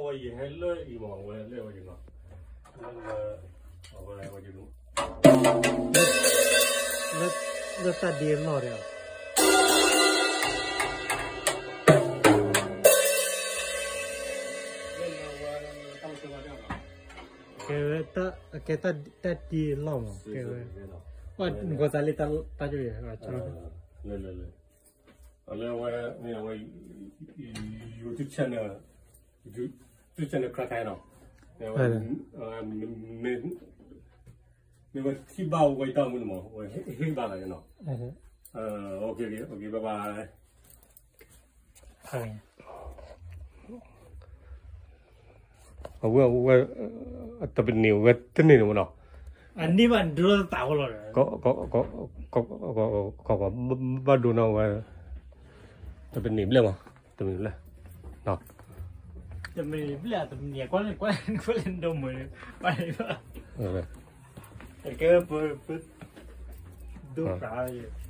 ဝဲယဟဲလၢအံၤမး ဝဲလၢဝဲယနီၤ, လၢ အဝဲဝဲယနီၤ, လၢတၢ်ဒ့အလီၢ်ဒီး ကဲဝဲ ကဲတၢ်ဒ့အလီၢ်မး ကဲဝဲ, နကီၢ်သးလံတၢ်ကၢ်ယဲၢ်, လၢ လၢ လၢ အလၢဝဲ မ့ၢ်အဝဲ YouTube channel, YouTube channel ခရါခါနီၤ, မ့ၢ်ဝဲထံၣ်ဘၣ်ဝဲတၢ်မုၢ်န့ၣ်မး ဝဲဟ့ၣ်ဘၣ်လီၤနီၤ, အဝဲ အဝဲ တပနံၤဝဲတန့ၢ်န့ၣ်မးနီၤ, အန့ၢ်ဘၣ်ဒိသးဝဲလီၤ, ဘၣ်ဒိနီၤဝဲ, တပနံၤဘျဲၣ်မး, တမံၤဘျဲၣ်, တမံၤဘျဲၣ် တမံၤကွၢ်ကွၢ်ကွၢ်လၢဒိမုၢ်, ဘၣ်, ကဲ ဒိသး